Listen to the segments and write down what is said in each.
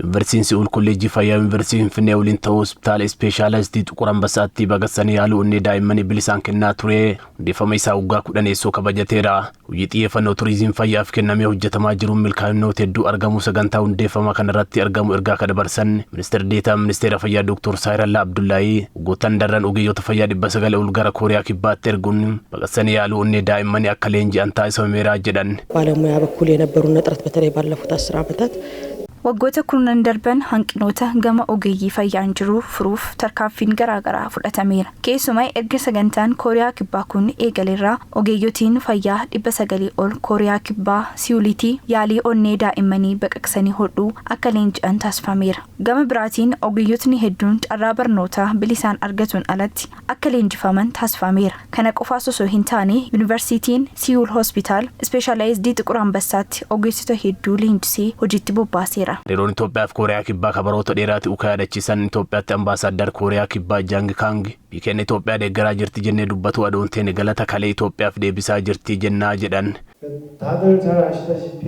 Yuunivarsiitiin Si'uul Kolleejjii Fayyaa Yuunivarsiitii Finfinnee waliin ta'uu hospitaala Ispeeshaalaayizidii Xuqur Ambassaatti baqaqsanii yaaluu onnee daa'immanii bilisaan kennaa ture hundeeffama isaa waggaa kudhaneessoo kabajateera. Hojii xiyyeeffannoo turizimii fayyaaf kennamee hojjetamaa jiruun milkaa'inoota hedduu argamuu sagantaa hundeeffama kanarratti argamu ergaa kan dabarsan ministeera deetaa ministeera fayyaa Dr. Saayirallaa Abdullaahii waggoottan darran ogeeyyota fayyaa 900 ol gara Kooriyaa Kibbaatti erguun baqaqsanii yaaluu onnee daa'immanii akka leenji'an taasifameera jedhan. ባለሙያ በኩል የነበሩን እጥረት በተለይ ባለፉት አስር ዓመታት Waggoota kurnan darban hanqinoota gama ogeeyyii fayyaan jiru furuuf tarkaanfiin garaagaraa fudhatameera. Keessumaa erga sagantaan Kooriyaa Kibbaa kun eegaleerraa ogeeyyotiin fayyaa 900 ol Kooriyaa Kibbaa Siwuliitii yaalii onnee daa'immanii baqaqsanii hodhuu akka leenji'an taasifameera. Gama biraatiin ogeeyyotni hedduun carraa barnootaa bilisaan argatuun alatti akka leenjifaman taasifameera. Kana qofaas osoo hin taane yuunivarsiitiin Siwul Hospitaal Ispeeshaalaayizidii Xiqur Ambassaatti ogeessota hedduu leenjisee hojiitti bobbaaseera. Hariiroon Itoophiyaa fi Kooriyaa Kibbaa kabaroota dheeraati uka yaadachiisan Itoophiyaatti ambaasaaddar Kooriyaa Kibbaa Jaang Kaang biyya keenya Itoophiyaa deeggaraa jirti jennee dubbatu adoonteen galata kalee Itoophiyaaf deebisaa jirti jennaa jedhan. 다들 잘 아시다시피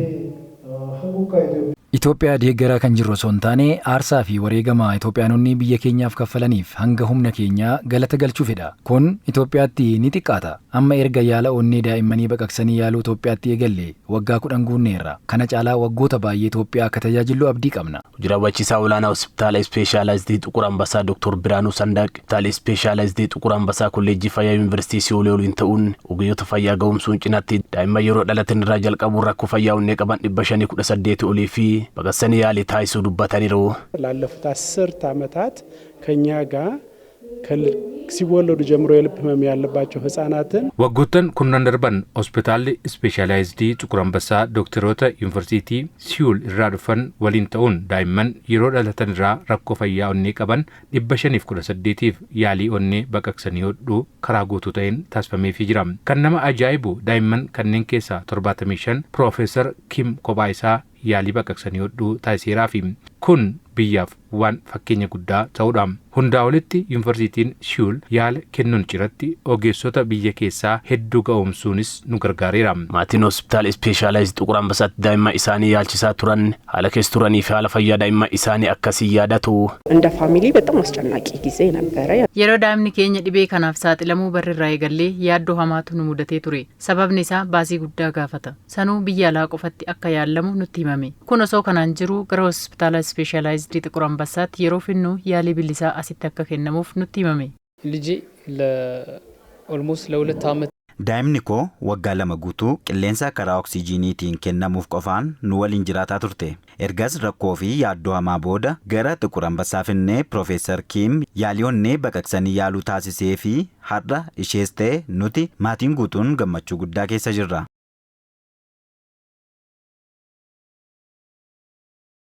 어, 한국과 에티오피아 Itoophiyaa deeggaraa kan jirru osoo hin taane aarsaa fi wareegama Itoophiyaanonni biyya keenyaaf kaffalaniif hanga humna keenyaa galata galchuufidha. Kun Itoophiyaatti ni xiqqaata. Amma erga yaala onnee daa'immanii baqaqsanii yaaluu Itoophiyaatti eegalle waggaa 10 guunneerra. Kana caalaa waggoota baay'ee Itoophiyaa akka tajaajillu abdii qabna. Hojii raawwachiisaa olaanaa hospitaala Ispeeshaalaayizidii Xuqur Ambassaa Dr. Biraanuu Sandaaq hospitaala Ispeeshaalaayizidii Xuqur Ambassaa Kolleejjii Fayyaa Yuunivarsiitii Si'oolii waliin ta'uun ogeeyyota fayyaa ga'umsuun cinaatti daa'imman yeroo dhalatan irraa jalqabuun rakkoo fayyaa onnee qaban 518 olii fi baqaqsanii yaalii taasisuu dubbataniiru. ላለፉት አስርት ዓመታት ከኛ ጋር ሲወለዱ ጀምሮ የልብ ህመም ያለባቸው ህጻናትን Waggoottan kurnan darban hospitaalli ispeeshaalaayizidii Xuqur Ambassaa dooktaroota yuunivarsiitii Siyuul irraa dhufan waliin ta'uun daa'imman yeroo dhalatan irraa rakkoo fayyaa onnee qaban 518f yaalii onnee baqaqsanii hodhuu karaa guutuu ta'een taasifameefii jira. Kan nama ajaa'ibu daa'imman kanneen keessaa 75 Piroofeesar Kim kophaa isaa yaalii baqaqsanii hodhuu taasiseeraafi kun biyyaaf waan fakkeenya guddaa ta'udha. Hundaa olitti yuunivarsiitiin Siyuul yaala kennuun ciratti ogeessota biyya keessaa hedduu ga'oomsuunis nu gargaareera. Maatiin hospitaala Ispeeshaalaayizidii Xuqur Ambassaatti daa'imman isaanii yaalchisaa turan haala keessa turanii fi haala fayyaa daa'imman isaanii akkasii yaadatu. እንደ ፋሚሊ በጣም አስጨናቂ ጊዜ ነበረ። Yeroo daa'imni keenya dhibee kanaaf saaxilamuu barri irraa eegallee yaaddoo hamaatu nu mudatee ture. Sababni isaa baasii guddaa gaafata. Sanuu biyya alaa qofatti akka yaallamu nutti himame. Kun osoo kanaan jiruu gara hospitaala ispeeshaalaayizidii Xiqur Ambassaatti yeroo finnu yaalii bilisaa asitti akka kennamuuf nutti himame. ልጄ ለ almost ለሁለት ዓመት Daa'imni koo waggaa 2 guutuu qilleensa karaa oksijiiniitiin kennamuuf qofaan nu waliin jiraataa turte. Ergas rakkoo fi yaaddoo hamaa booda gara Xiqur Ambassaa finnee Piroofeesar Kiim yaalii onnee baqaqsanii yaaluu taasisee fi har'a ishees ta'e nuti maatiin guutuun gammachuu guddaa keessa jirra.